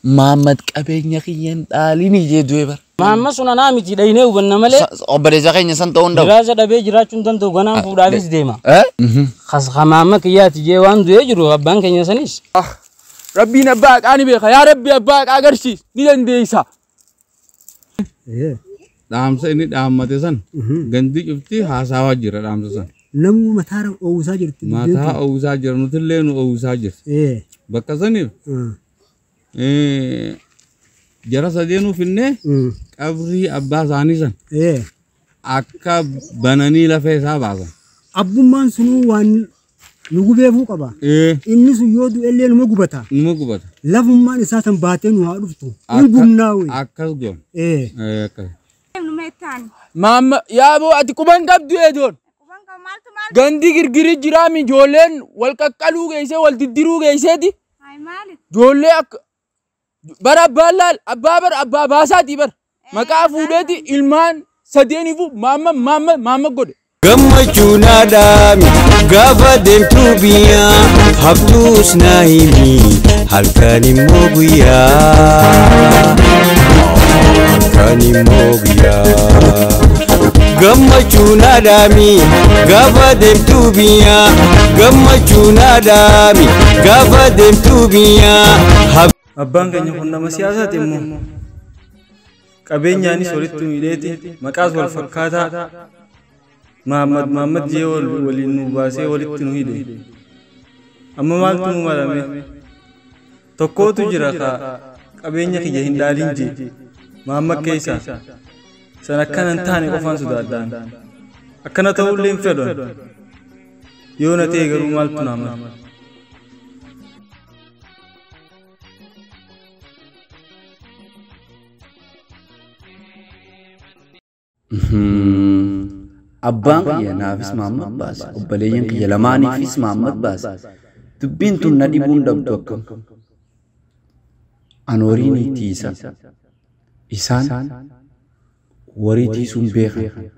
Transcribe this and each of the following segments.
Mahammad qabeenya kiyyan dhaalini jee du'e bara. Maamma sun anaa miti dhaynee hubanna malee. Obboleessa keenya san ta'uu hin dhabu. Jiraasa dhabee jiraachuu hin danda'u ganaan fuudhaafis deema. Eh? Maamma kiyyaati jee waan du'ee jiru abbaan keenya sanis. Rabbiin abbaa haqaa ni beeka. Yaa Rabbi abbaa haqaa agarsiis ni dandeessa. Dhaamsa inni dhaammate san gandi cufti haasawaa jira dhaamsa san. Namuu mataa oowwisaa jirti. Mataa oowwisaa jira nutillee nu oowwisaa jirti. Bakka saniif jara sadeenuu finnee qabrii abbaa isaanii san akka bananii lafee isaa baasan. Abbummaan sunuu waan nu gubeefuu qaba. Inni sun yoo du'ellee numa gubata. Numa gubata. Lafummaan isaa san baatee nu haa dhuftu. Hin gubnaa wee. Akkas goon. Akkas. Maamma yaaboo ati quban qabdu eedoon. Gandi girgiri jiraami ijoolleen wal qaqqaluu geessee wal diddiruu geesseeti. Ijoollee akka bara abbaan laal abbaa bara abbaa baasaatii bara maqaa fuudheeti ilmaan sadeeniifuu maamma maamma maamma godhe. Gammachuu naa dhaami gaafa deemtuu biyyaa haftuus naa himi halkan immoo guyyaa halkan immoo guyyaa. Gammachuu naa dhaami gaafa deemtuu biyyaa gammachuu naa dhaami gaafa deemtuu biyyaa. Abbaan keenya kun nama siyaasaati immoo qabeenyaanis walitti nu hidheeti maqaas wal fakkaataa Mahammad Mahammad jee waliin nu baasee walitti nu hidhe. Amma maaltu nu marame? Tokkootu jira ka qabeenya kiyya hin dhaalin jee Mahammad keessa san akkana hin taane qofaan sodaadhaan akkana ta'ullee hin fedhan yoo na ta'e garuu maaltu naa mala? Abbaan kiyya naafis Mahammad baase. Obboleeyyan kiyya lamaaniifis Mahammad baase. Dubbiin tun na dhibuun dhabdu akkam. An horii ni tiisa. Isaan horii tiisuun beekan.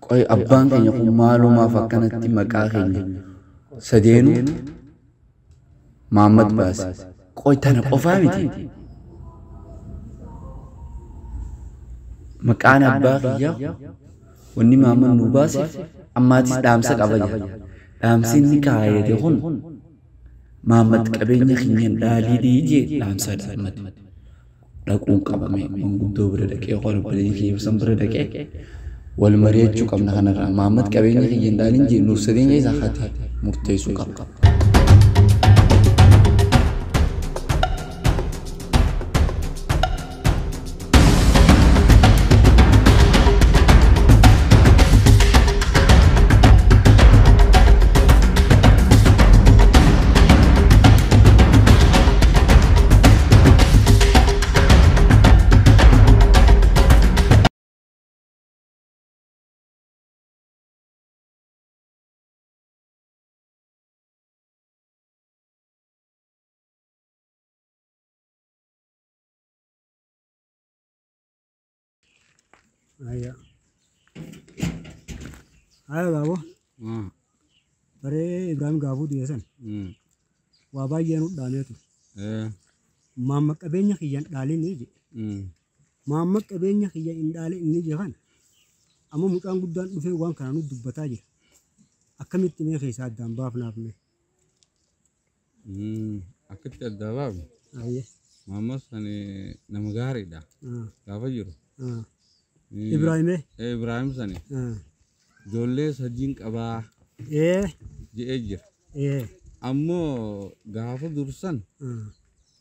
Qoy abbaan keenya kun maalumaaf akkanatti maqaa keenya sadeenuu Mahammad baase. Qoy tana qofaa miti. Maqaan abbaa kiyyaa wanni Mahammad nu baaseef ammaatis dhaamsa qaba jedha. Dhaamsi inni kaayate kun Mahammad qabeenya keenyan dhaalii jee dhaamsa dhaammate. Dhaquun qabame manguddoo bira dhaqee qola obboleeyyan kiyya san bira dhaqee wal mari'achuu qabna kanarraa. Mahammad qabeenya kiyyan dhaaliin jee nuuf sadeen keessaa hatee murteessuu qaba. Ayya. Ayya gaaboo. Baree Ibrahim gaafuu du'e san. Waa baay'ee nu dhaameetu. Maamma qabeenya kiyyan dhaalin ni jedhe. Maamma qabeenya kiyya hin dhaalin inni jedhe kana. Amma mucaan guddaan dhufee waan kana nu dubbataa jira. Akkamitti mee keessaa addaan baafnaaf mee? Akkatti addaa baafne. Ayyee. Maamma sani nama gaariidha. Gaafa jiru. Ibrahimee? Ibrahim sani. Ijoollee sadiin qabaa. Je'ee jira. Ammoo gaafa dursan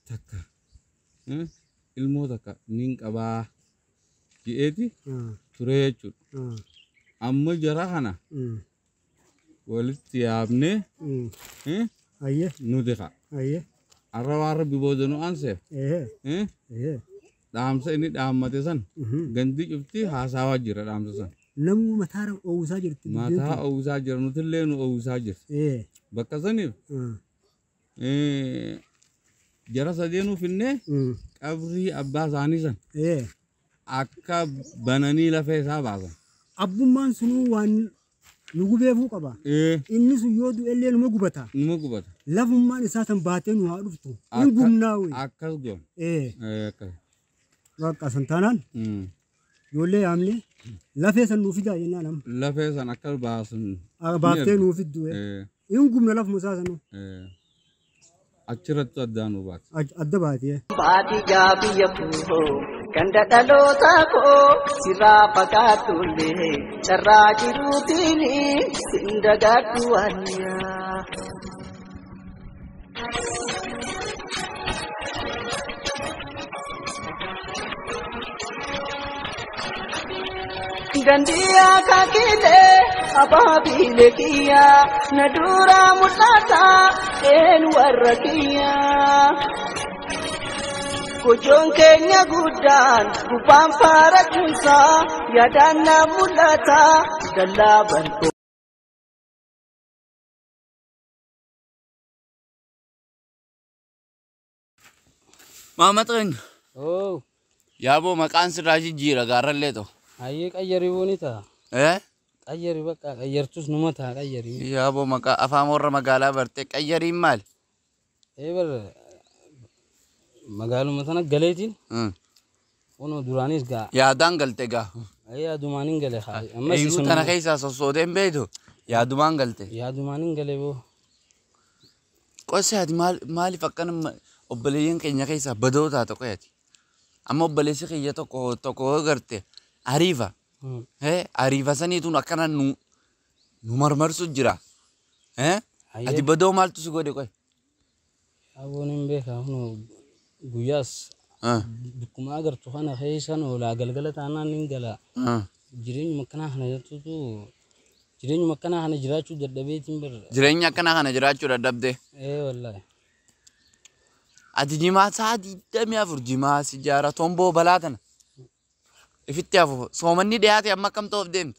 takka ilmoo takka niin qabaa je'eeti ture jechuudha. Ammoo jara kana walitti yaabnee nuti ka'a. Arra waan rabbi booda nu aanseef. Dhaamsa inni dhaammate san gandi cufti haasawaa jira dhaamsa san. Namuu mataa oowwisaa jirti. Mataa oowwisaa jira nutillee nu oowwisaa jirti. Bakka saniif jara sadeenuu finnee qabrii abbaa isaanii san akka bananii lafee isaa baasan. Abbummaan sunuu waan Nu gubeefuu qaba. Inni sun yoo du'ellee numa gubata. Numa gubata. Lafummaan isaa san baatee nu haa dhuftu. Hin gubnaa wee. Akkas goon. Akkas. Waaqa san taanaan. Ijoollee yaamne lafee san nuu fidaa jennaan amma. Lafee san akkas baasan. Baaftee nuu fiddu. Hin gubna lafuma isaa sanuu. Achirratti addaan nu baate. Adda baatee. Baadiyyaa biyya koo ganda dhaloota koo sirraa fagaatullee carraa jiruutiin sin dagaadhu waaniyaa. Gandiyaa kakilee abaabilee kiyyaa na duraa mul'ata een warra kiyyaa. Gojoon keenya guddaan gubbaan faarachuunsaa yaadaan na mul'ata dallaa bal'oo. Maamad keenya. Oo. Yaaboo maqaan sirraa jijjiira gaarrallee ta'u. Hayyee qayyarii booni ta'a. Eh? Qayyarii bakka qayyartus numa ta'a qayyarii. Yaaboo maqaa afaan warra magaalaa bartee qayyariin maali? Ee bar magaaluma tana galeetiin. Kunoo duraanis gaa. Yaadaan galte gaa. Yaadumaan hin gale haa. Ammas Eeyyuu tana keessaa sossootee hin beektu yaadumaan galte. Yaadumaan hin gale boo. Qosee ati maaliif akkana obboleeyyan keenya keessaa badoo taate qoyati? Amma obboleessi kiyya tokko tokko garte ariifa. Ariifa saniituun akkana nu marmarsu jira. Ati badoo maaltu si godhe qoy? Aboon hin beekaa kunoo guyyaas bakkuma agartu kana keessan oolaa galgala taanaan hin gala. Jireenyuma akkanaa kana jettutu jireenyuma akkanaa kana jiraachuu dadhabeetiin barra. Jireenya akkanaa kana jiraachuu dadhabdee? Ee wallaahi. Ati jimaa sa'a 24 jimaa si jaara tomboo balaa tana. Ifitti hafu soomanni dhiyaate amma akkam ta'uuf deemta?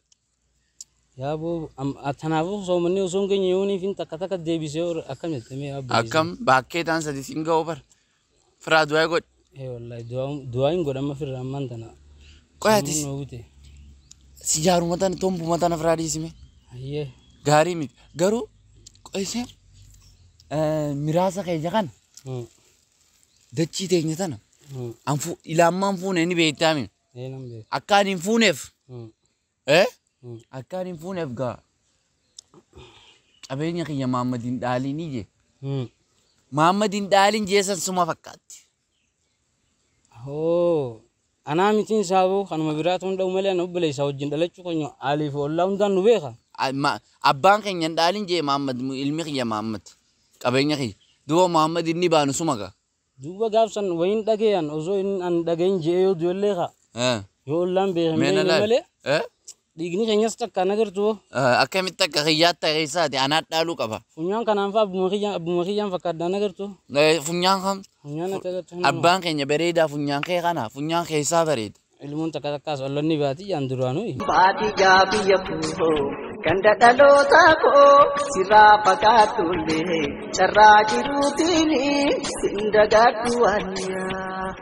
Yaaboo tanaafuu soomanni osoo hin geenye yooniif hin takka takka deebisee akkam jettamee yaaboo. Akkam bakkee ta'an sadi siin ga'u bara. Firaa du'aa godhi. Ee wallaahi du'aa hin godhamma firra ammaan tana. Qoy ati si jaaruma tana tombuma tana firaa dhiisime. Hayyee. Gaarii miti garuu qoysee miraasa keenya kana dachii teenya tana ilaammaan fuune ni beektaami. Akkaan hin fuuneef. Akkaan hin fuuneef gaa qabeenya kiyya Mahammadiin dhaaliin ije. Mahammadiin dhaaliin jeesan suma fakkaatti. Hoo anaa mitiin saaboo kanuma biraatu hin dha'u malee ana obboleessa wajjin dhalachuu keenya aliif ollaa hundaan nu beeka. Abbaan keenya hin dhaalin jee Mahammad ilmi kiyya Mahammad qabeenya kiyya duuba Mahammad inni baanu suma gaa. Duuba gaafsan wayin dhageeyan osoo inni an dhagahin jee yoo du'ellee kaa. Yoo ollaan beekamee malee. Dhiigni keenyas takka nagartuu. Akkamitti akka kiyyaatti keessaati anaa dhaaluu qaba. Funyaan kanaan fa'aa abbuma kiyyaan fakkaaddaa nagartuu. Funyaan kam? Funyaan akka agartu. Abbaan keenya bareedaa funyaan kee kana funyaan keessaa bareeda. Ilmoon takka takkaas olloonni baati jaan duraanuu. Baadiyyaa biyya koo ganda dhaloota koo sirraa fagaatullee carraa jiruutiin sin dagaadhu waaniyaa.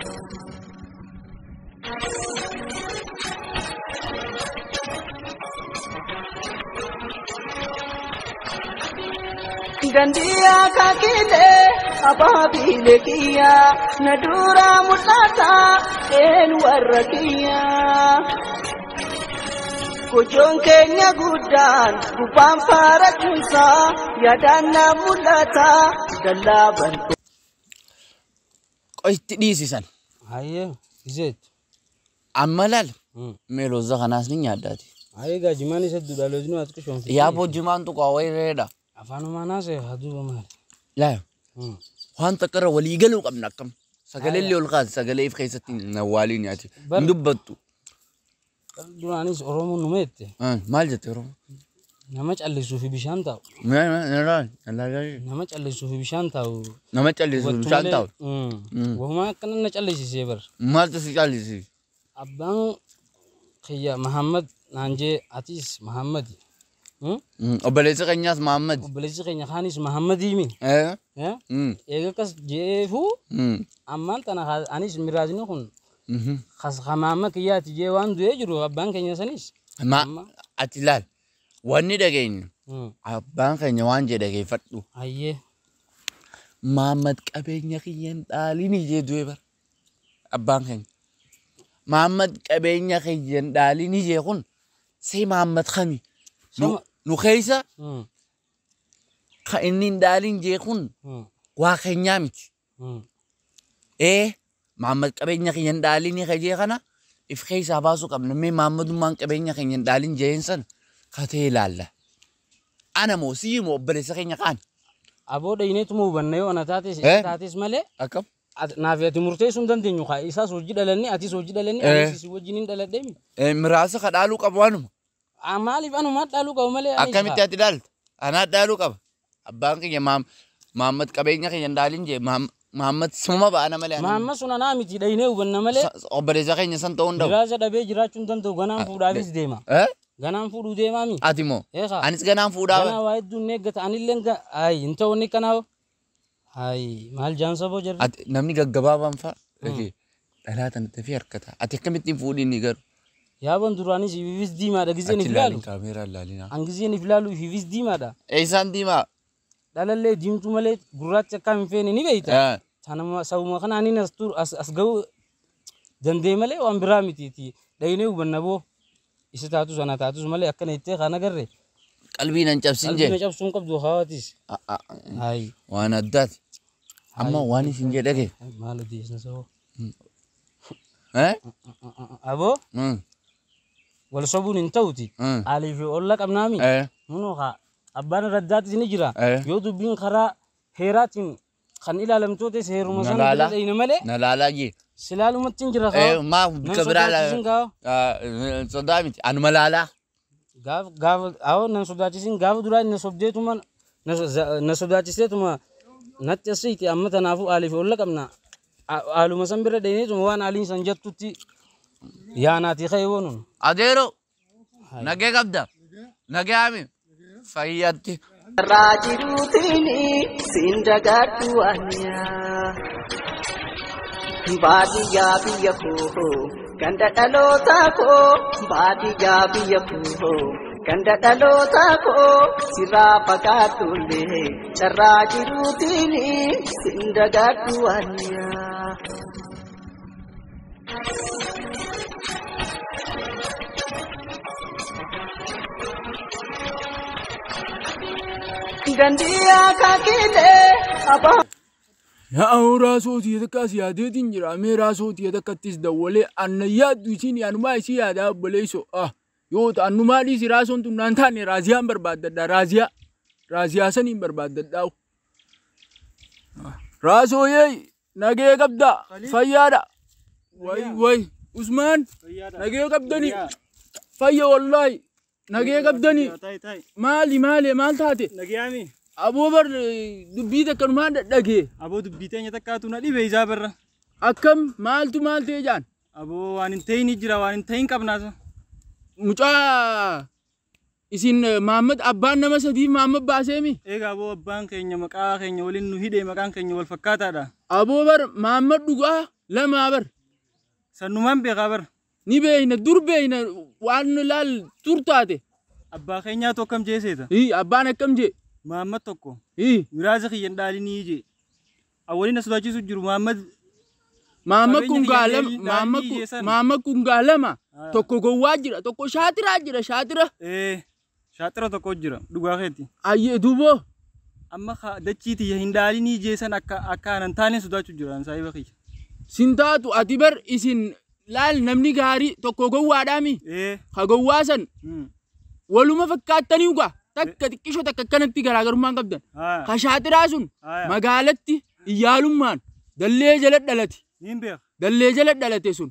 Gandiyaa kakilee abaabilee kiyyaa na duraa mul'ata een warra kiyyaa. Gojoon keenya guddaan gubbaan faarachuunsaa yaadaan na mul'ata dallaa bal'oo. Qo'itti dhiisisan. Hayyee iseet. Amma laal meelooza kanaas ni nyaaddaati. Hayyee gaa jimaan isa duudhaa loojinuu ati qishoon. Yaaboo jimaan tuqaa wayii reedha. Afaanumaa naasee haa duuba maali? Laa waan takka irra walii galuu qabna akkam. Sagalee illee ol kaase sagalee if keessatti nawwaaliin nyaati. Hin dubbattu. Duraanis Oromoon numa jette. Maal jette Oromoon? Nama callisuu fi bishaan taa'u. Nama callisuu fi bishaan taa'u. Nama callisuu fi bishaan taa'u. Wahumaa akkana na callisiisee bar. Maaltu si callisiise? Abbaan kiyya Mahammad naan jee atis Mahammadi. Obboleessi keenyaas Mahammad. Obboleessi keenya kaanis Mahammadii mi? Eega akkas jeefuu ammaan tana anis miraasni kun Mahammad kiyyaati jee waan du'ee jiru abbaan keenya sanis. Ati laal Wanni dhageenyu abbaan keenya waan jedhe dhageeffadhu. Hayyee. Mahammad qabeenya kiyyan dhaalini jee du'e bara. Abbaan keenya. Mahammad qabeenya kiyyan dhaalini jee kun see Mahammad kami? Nu keessa ka inni hin dhaalin jee kun waa keenyaa miti. Mahammad qabeenya kiyyan dhaalini jee kana if keessaa baasuu qabna. Mee Mahammadummaan qabeenya keenya hin dhaalin jeen sana katee ilaalla. Ana moo sii moo obboleessa keenya kaan? Aboo dhayineetuma hubanna yoo ana taates malee. Akkam? Naaf ati murteessuu hin dandeenyu kaa isaas hojii dhalanne atis hojii dhalanne anis si wajjin hin dhaladheemi. Miraasa ka dhaaluu qabu anuma. Maaliif anumaa dhaaluu qabu malee. Akkamitti ati dhaalta? Anaa dhaaluu qaba. Abbaan keenya Mahammad qabeenya keenya hin dhaalin jee Mahammad suma ba'ana malee. Mahammad sun anaa miti dhayinee hubanna malee. Obboleessa keenya san ta'uu hin danda'u. Miraasa dhabee jiraachuu hin danda'u ganaan fuudhaafis deema. Ganaan fuudhuu deemaami. Ati moo? Anis ganaan fuudhaa. Ganaa waa hedduun eeggata anillee ayi hin ta'u inni kanaaf. Ayi maal jaansa boo jarri. Ati namni gaggabaabaan fa'a dhalaa tanatti fi harkata. Ati akkamittiin fuudhiin ni garu? Yaaban duraanis ifis diimaadha gizeen if ilaalu. Kaameeraa ilaalina. An gizeen if ilaalu ifis diimaadha. Eessaan diimaa? Dhalallee diimtuu malee gurraacha akka hin feene ni beeyta. Tanuma sabuma kanaan inni as ga'uu danda'e malee waan biraa mitiiti. Dhayinee hubanna boo. Isa taatus ana taatus malee akkana ittee kan agarre. Qalbii nan cabsin jee. Qalbii na cabsuun qabdu hawaatis. Ayi. Waan addaati. Amma waan isin jedhe kee. Maal odeessina saboo? Aboo? Wal sobuun hin ta'uti. Alii fi olla qabnaami. Munoo haa abbaan raddaatis ni jira. Yoo dubbiin karaa heeraatiin kan ilaalamtootes heeruma sana bira dhayina malee. Na laalaa jee. Silaalumatti hin jira kaa. Maaf bika biraa sodaa miti anuma laalaa. Gaafa awoo nan sodaachisin gaafa duraa na sobdeetuma na sodaachiseetuma natti asiiti amma tanaafuu alii fi olla qabna. Haaluma san bira dhayineetuma waan aliin san jettutti yaanaati ka'e woonun. Adeero nagee qabda nagee ami fayyatti. Raajiruutini siin dagadhu aniyaa. Baadiyyaa biyya koo ganda dhaloota koo baadiyyaa biyya koo ganda dhaloota koo sirraa fagaatullee carraa jiruutini siin dagadhu aniyaa. Gandiyaa kakilee abaa. Yaa raasootii takkaas yaadeetiin jira. Mee raasootii takkattis dawwalee anna yaaddu isin anumaa isii yaadaa obboleessoo. Yoo ta'an annumaa dhiisi raasoon tun naan taane raaziyaan barbaaddadha. Raaziyaa. Raaziyaa saniin barbaaddadha. Raasoo yee nagee qabda. Fayyaadha. Wayi wayi. Usmaan nagee qabdani. Fayya wallaahi. Nagee qabdani. Maali maali maal taate? Nagiyaami. Aboo bar dubbii takkanumaan dhadhagee. Aboo dubbii teenya takkaatu na dhibe isaa barra. Akkam maaltu maal ta'e jaan? Aboo waan hin ta'in jira waan hin ta'in qabnaas. Mucaa isin Mahammad abbaan nama sadii Mahammad baaseemi? Egaa aboo abbaan keenya maqaa keenya waliin nu hidhee maqaan keenya wal fakkaataadha. Aboo bar Mahammad dhugaa lama bar. Sannumaan beekaa bar. Ni beeyna dur beeyna waan laal tur taate. Abbaa keenyaatu akkam jeeseeta? Abbaan akkam jee? Mahammad tokko. Miraasa kiyyan dhaalinii jee. Awwaliin as sodaachisu jiru Mahammad. Mahammad kun gaalama Mahammad kun gaalama tokko gowwaa jira tokko shaatiraa jira shaatira. Shaatira tokko jira dhugaa keeti. Ayyee duuboo. Amma dachiiti hin dhaalinii jee san akka akka anan taane sodaachuu jira saayiba kiyya. Sin taatu ati bar isin laal namni gaarii tokko gowwaadhaami. Ka gowwaa san waluma fakkaattanii dhugaa. Takka xiqqishoo takka akkanatti garaagarummaan qabdan. Ka shaatiraa sun magaalatti iyyaalummaan dallee jala dhalate. Dallee jala dhalate sun.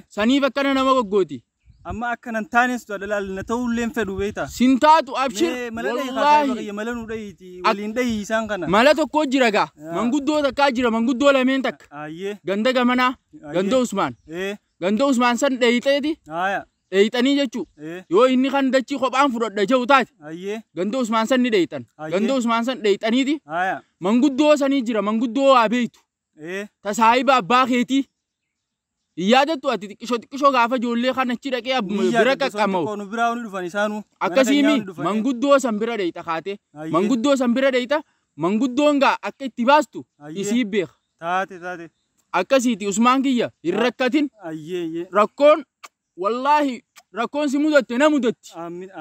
Saniif akkana nama goggooti. Amma akkanan taanes laal na ta'ullee hin fedhu beektaa. Sin taatu abshir. Wallaahi. Mala nu dhahiiti waliin dhahii isaan kana. Mala tokko jira gaa. Manguddoo takkaa jira manguddoo lameen takka. Ganda gamanaa. Ganda Usmaan. Ganda Usmaan san dhahixeeti. Dhahixanii jechuu. Yoo inni kan dachii kophaan fudhadha jedhu taate. Ganda Usmaan san ni dhahitan. Ganda Usmaan san dhahixaniiti. Manguddoo sanii jira manguddoo waa beektu. Tasaayiba abbaa keetii. Yaadattu ati xiqqishoo xiqqishoo gaafa ijoollee kana achi dhaqee bira qaqqamawu. Nu biraa ni dhufan isaanuu. Akkasiimi manguddoo san bira dheeyxa kaatee. Manguddoo san bira dheeyxa manguddoon gaa akka itti baastu isii beeka. Taate taate. Akkasiiti Usmaan kiyya hin rakkatin. Rakkoon wallaahi rakkoon si mudatte na mudatti.